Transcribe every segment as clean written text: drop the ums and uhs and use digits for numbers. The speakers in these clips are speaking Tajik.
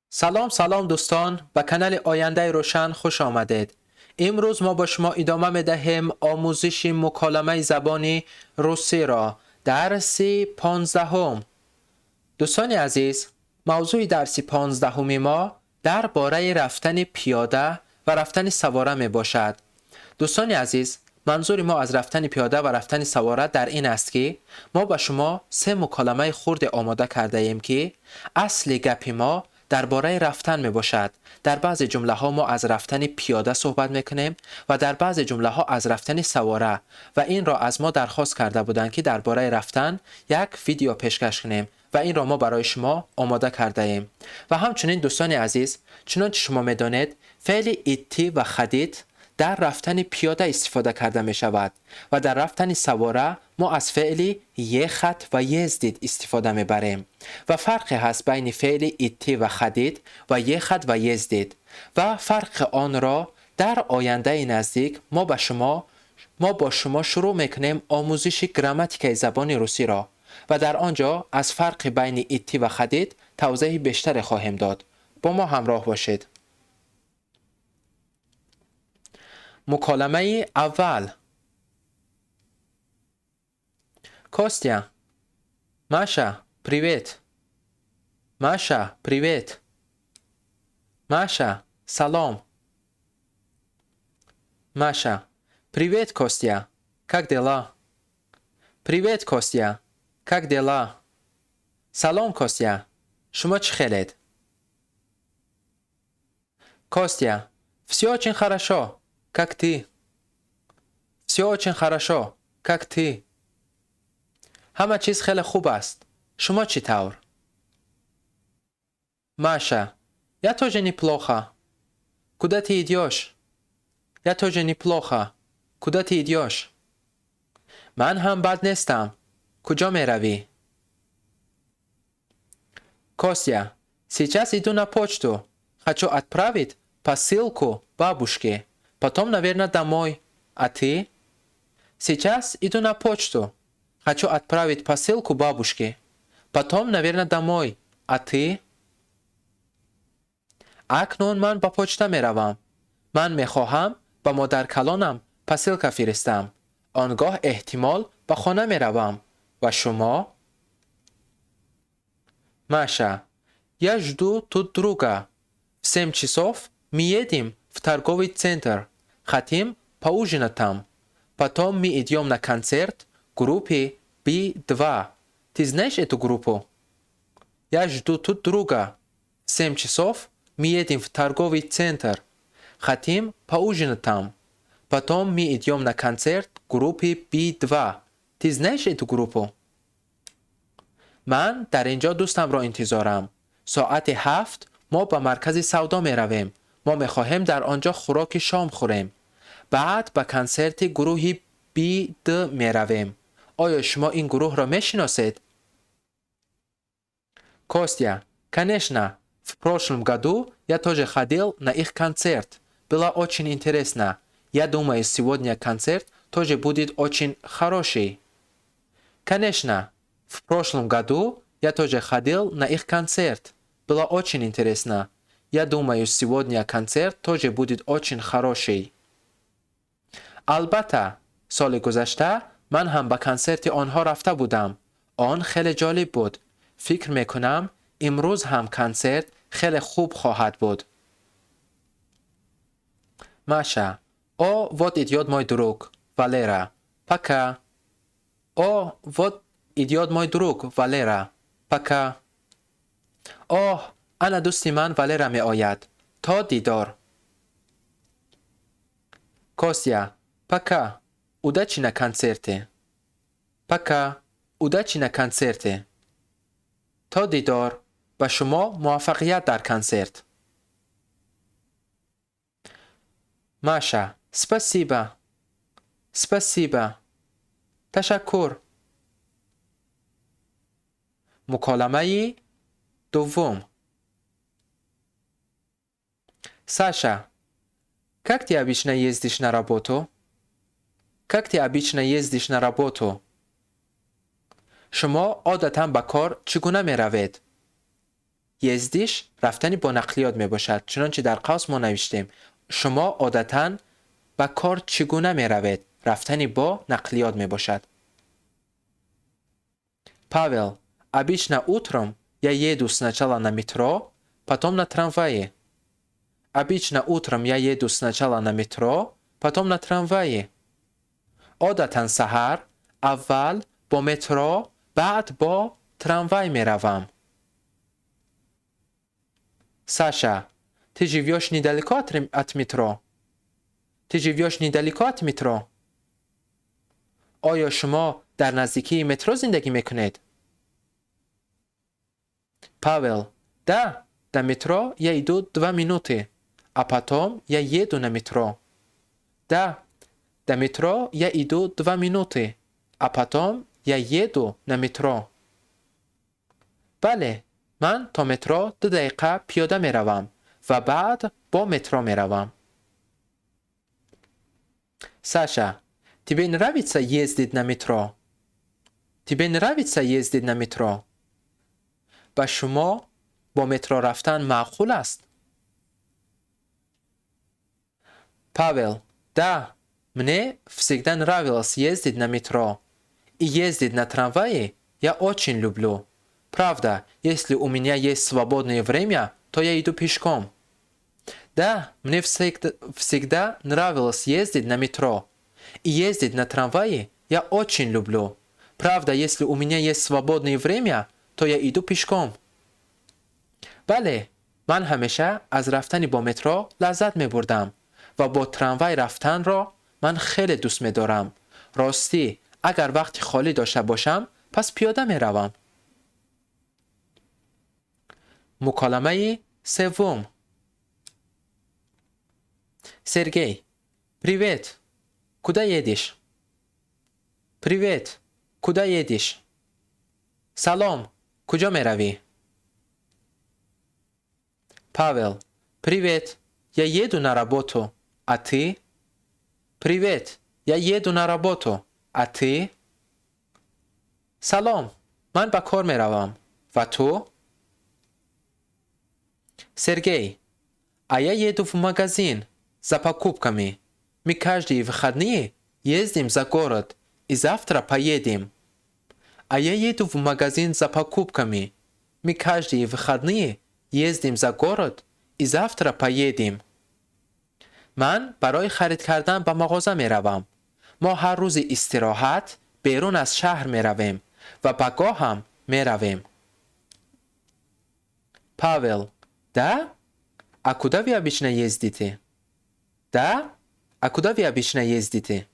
Салом, салом, дӯстон, ба канали Ояндаи Рӯшан хуш омадед. Имрӯз мо бо шумо идома медиҳем омӯзиши муколамаи забони русиро, дарси 15-ум. Дӯстони азиз, мавзӯи дарси 15-уми мо дар бораи рафтани пиёда ва рафтани савора мебошад. Дӯстони азиз, манзури мо аз рафтани пиёда ва рафтани савора дар ин аст, ки мо ба шумо се муколамаи хурде омода кардаем, ки асли гапи мо дар бораи рафтан мебошад. Дар баъзе ҷумлаҳо мо аз рафтани пиёда суҳбат мекунем ва дар баъзе ҷумлаҳо аз рафтани савора, ва инро аз мо дархост карда буданд, ки дар бораи рафтан як видео пешкаш кунем ва инро мо барои шумо омода кардаем. Ва ҳамчунин, дӯстони азиз, чунончи шумо медонед, феъли идти ва ходить дар рафтани пиёда истифода карда мешавад ва дар рафтани савора мо аз феъли ехать ва ездить истифода мебарем. Ва фарқе ҳаст байни феъли идти ва ходить ва ехать ва ездить, ва фарқи онро дар ояндаи наздик мо бо шумо шурӯъ мекунем омӯзиши грамматикаи забони русиро ва дар он ҷо аз фарқи байни идти ва ходить тавзеҳи бештаре хоҳем дод. Бо мо ҳамроҳ бошед. Муколамаи аввал. Костя: Маша, привет. Маша, привет. Маша: Салом. Маша: Привет, Костя. Как дела? Привет, Костя. Как дела? Салом, Костя. Шумо чӣ хелед? Костя: Всё очень хорошо. Как ты? Всё очень хорошо. Как ты? Ҳама чиз хеле хуб аст. Шумо чӣ тавр? Маша: Я тоже неплохо. Куда ты идёшь? Я тоже неплохо. Куда ты идёшь? Ман ҳам бад нестам. Куҷо меравӣ? Костя: Сейчас иду на почту. Хочу отправить посылку бабушке. Потом, наверное, домой. А ты? Сейчас иду на почту. Хочу отправить посылку бабушке. Потом, наверное, домой. А ты? Акнун ман ба почта меравам. Ман мехоҳам ба модаркалонам посылка фиристам. Он гоҳ эҳтимол ба хона меравам. Ва шумо? Маша: Я жду тут друга. В 7 часов мы едем в торговый центр. Хотим поужинать там. Потом мы идем на концерт группы Би-2. Ты знаешь эту группу? Я жду тут друга. В 7 часов мы едем в торговый центр. Хотим поужинать там. Потом мы идем на концерт группы Би-2. Ты знаешь эту группу? Ман дар ин ҷо дӯстамро интизорам. Соати 7 мо ба маркази савдо меравем. Мо мехоҳем дар он ҷо хӯроки шом хӯрем. Баъд ба консерти гурӯҳи Би-2 меравем. Оё шумо ин гурӯҳро мешиносед? Костя: Конечно. В прошлом году я тоже ходил на их концерт. Было очень интересно. Я думаю, сегодня концерт тоже будет очень хороший. Конечно. В прошлом году я тоже ходил на их концерт. Было очень интересно. Я думаю, сегодня концерт тоже будет очень хороший. Албатта, соли гузашта ман ҳам ба консерти онҳо рафта будам. Он хеле ҷолиб буд. Фикр мекунам, имрӯз ҳам консерт хеле хуб хоҳад буд. Маша: О, вот идёт мой друг, Валера. Пока. О, вот идёт мой друг, Валера. Пока. Оҳ, ана дӯсти ман Валера меояд. То дидор. Костя: Пока. Удачи на концерте. Пока. Удачи на концерте. То дидор. Ба шумо муваффақият дар консерт. Маша: Спасибо. Спасибо. Ташаккур. Муколамаи дуввум. Саша: Как ты обычно ездишь на работу? Как ты обычно ездишь на работу? Шумо одатан ба кор чӣ гуна меравед? Ездишь рафтани бо нақлиёт мебошад. Чунончи дар қавс мо навиштем. Шумо одатан ба кор чӣ гуна меравед? Рафтани бо нақлиёт мебошад. Павел: обычно утром я еду сначала на метро, потом на трамвае. Обычно утром я еду сначала на метро, потом на трамвае. Одатан саҳар аввал бо метро, баъд бо трамвай меравам. Саша: ты живёшь недалеко от метро? Ты живёшь недалеко от метро? Оё шумо дар наздикии метро зиндагӣ мекунед? Павел: да, до метро я иду 2 минуты, а потом я еду на метро. Да, до метро я иду 2 минуты, а потом я еду на метро. Бале, ман то метро 2 дақиқа пиёда меравам ва баъд бо метро меравам. Саша: тебе нравится ездить на метро? Тебе нравится ездить на метро? Ба шумо бо метро рафтан маъқул аст? Павел: да, мне всегда нравилось ездить на метро. И ездить на трамвае я очень люблю. Правда, если у меня есть свободное время, то я иду пешком. Да, мне всегда, всегда нравилось ездить на метро. И ездить на трамвае я очень люблю. Правда, если у меня есть свободное время, то я иду пешком. Бале, ман ҳамеша аз рафтани бо метро лаззат мебурдам ва бо трамвай рафтанро ман хеле дӯст медорам. Ростӣ, агар вақти холӣ дошта бошам, пас пиёда меравам. Муколамаи севум. Сергей: привет, куда едешь? Привет, куда едешь? Салом, куҷо меравӣ? Павел: привет, я еду на работу, а ты? Привет, я еду на работу, а ты? Салом, ман ба кор меравам, ва ту? Сергей: а я еду в магазин за покупками. Мы каждые выходные ездим за город и завтра поедем. А я еду в магазин за покупками. Мы каждые выходные ездим за город и завтра поедем. Ман барои харид кардан ба мағоза меравам. Мо ҳар рӯзи истироҳат берун аз шаҳр меравем ва пагоҳ ҳам меравем. Павел: да? А куда вы обычно ездите? Да? А куда вы обычно ездите?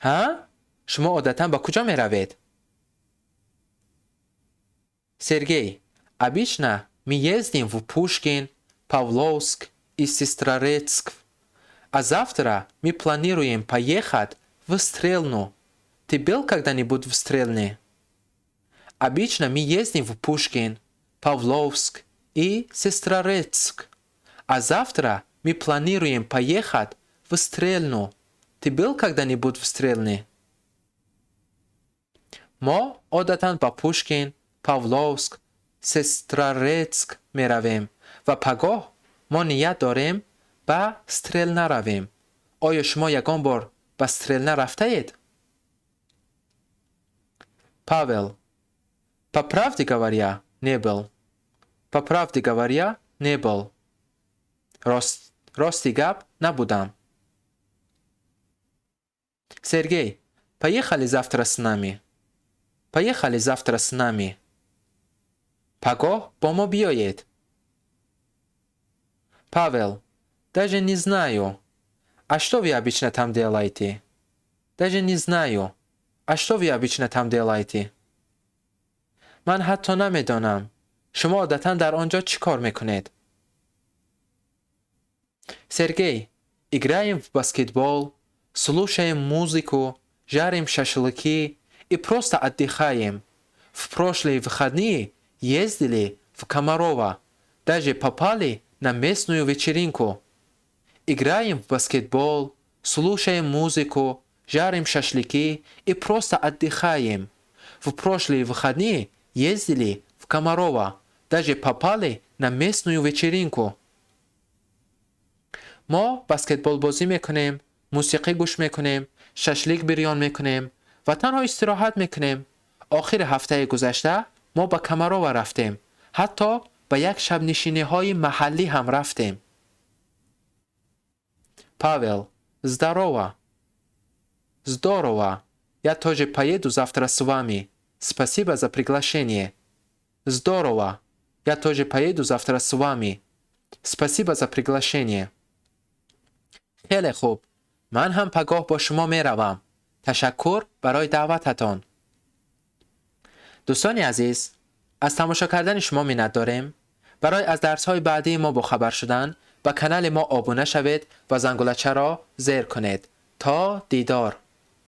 Ҳа? Шумо одатан ба куҷо меравед? Сергей: обычно мы ездим в Пушкин, Павловск и Сестрорецк. А завтра мы планируем поехать в Стрельну. Ты был когда-нибудь в Стрельне? Обычно мы ездим в Пушкин, Павловск и Сестрорецк. А завтра мы планируем поехать в Стрельну. Ты был когда-нибудь в Стрельне? Мо одатан ба Пушкин, Павловск, Сестрорецк меравем ва пагоҳ мо ният дорем ба Стрелна равем. Оё шумо ягон бор ба Стрелна рафтаед? Павел: по правде говоря, не был. По правде говоря, не был. Рости гап, набудам. Сергей: поехали завтра с нами. Поехали завтра с нами. Пагоҳ бо мо биёед. Павел: даже не знаю. А что вы обычно там делаете? Даже не знаю. А что вы обычно там делаете? Ман ҳатто намедонам. Шумо одатан дар он ҷо чӣ кор мекунед? Сергей: играем в баскетбол, слушаем музыку, жарим шашлыки и просто отдыхаем. В прошлые выходные ездили в Комарово, даже попали на местную вечеринку. Играем в баскетбол, слушаем музыку, жарим шашлыки и просто отдыхаем. В прошлые выходные ездили в Комарово, Даже попали на местную вечеринку. Мо баскетбол бозӣ мекунем, мусиқӣ гӯш мекунем, шашлик бирён мекунем ва танҳо истироҳат мекунем. Охири ҳафтаи гузашта мо ба Комарова рафтем, ҳатто ба як шабнишиниҳои маҳаллӣ ҳам рафтем. Павел: Здорово. Здорово. Я тоже поеду завтра с вами. Спасибо за приглашение. Здорово. Я тоже поеду завтра с вами. Спасибо за приглашение. Хеле хуб, ман ҳам пагоҳ бо шумо меравам. Ташаккур барои даъвататон. Дӯстони азиз, аз тамошо кардани шумо миннат дорем. Барои аз дарсҳои баъдии мо бохабар шудан ба канали мо обуна шавед ва зангулачаро зер кунед. То дидор.